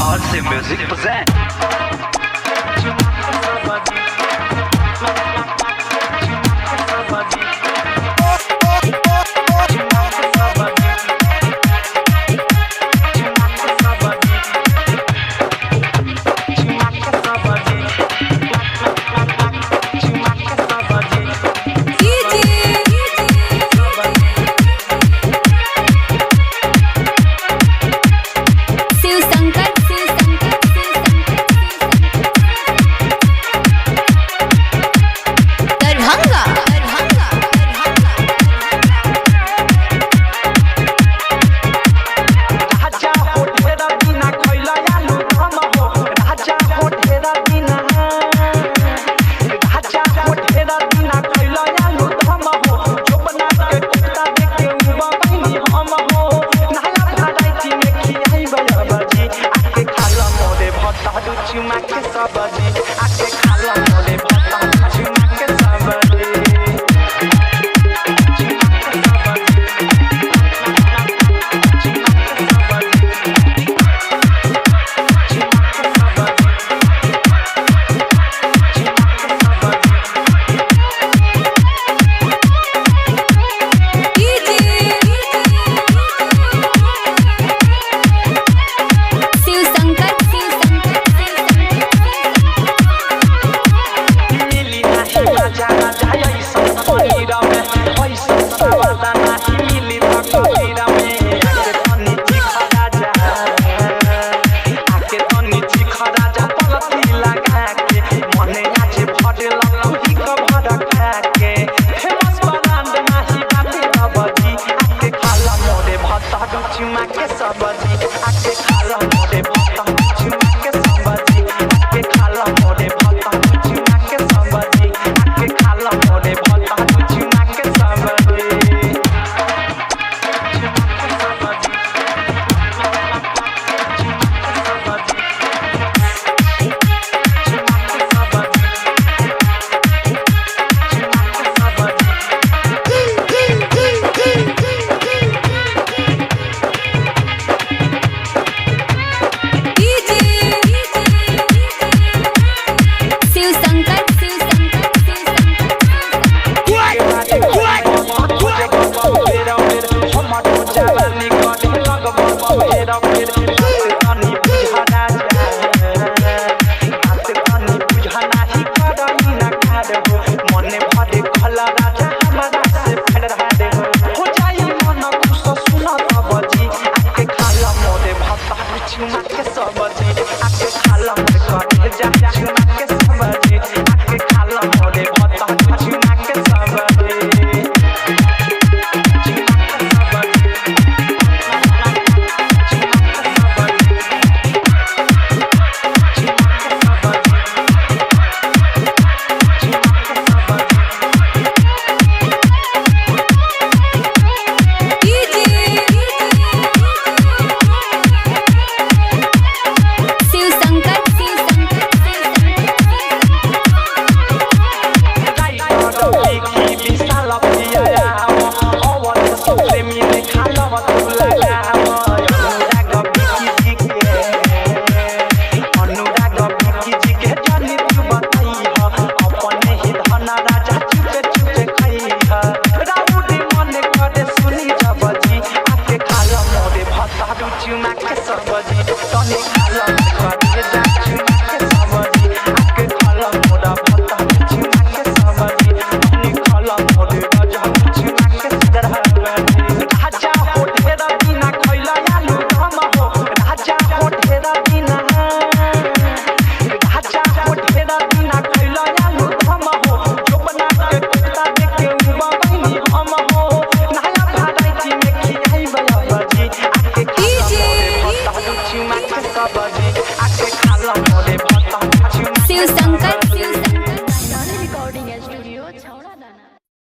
RC Music present. Shiv Shankar Shiv Shankar Shiv Shankar Darbhanga Darbhanga राजा हो ढेरा बिना खैला आलू दम हो राजा हो ढेरा बिना, राजा हो ढेरा बिना खैला आलू दम हो जोबना के कुत्ता देख के उबा बहिनी हम हो नया वैरायटी में खियाई बजी आके खाला मोरे भत्ता दू चुमा के सबजी आके खाला मोरे भत्ता दू चुमा के सबजी चुमा के सबजी शिव शंकर शिव शंकर शिव मिली नाही राजा राजा ऐसा शरीर में ऐसा सवादा नाही मिली त कबीर में आके तनी चिख राजा, आके तनी चिख राजा पलथी लगा के मने आज भरे लखी कभर खा के फेमस ब्रांड नाही बाटे दबजी आके खाला मोरे भत्ता चुमा के सबजी आके खाला मोरे भत्ता चुमा के सबजी आके खाला मोरे भत्ता चुमा के सबजी आके खाला मोरे भत्ता चुमा के सबजी चुमा के सबजी चुमा के सबजी चुमा के सबजी चुमा के सबजी। शिव शंकर शिव शंकर शिव चुमा के सबजी आके खाला मोरे करे जा चुमा के सबजी आके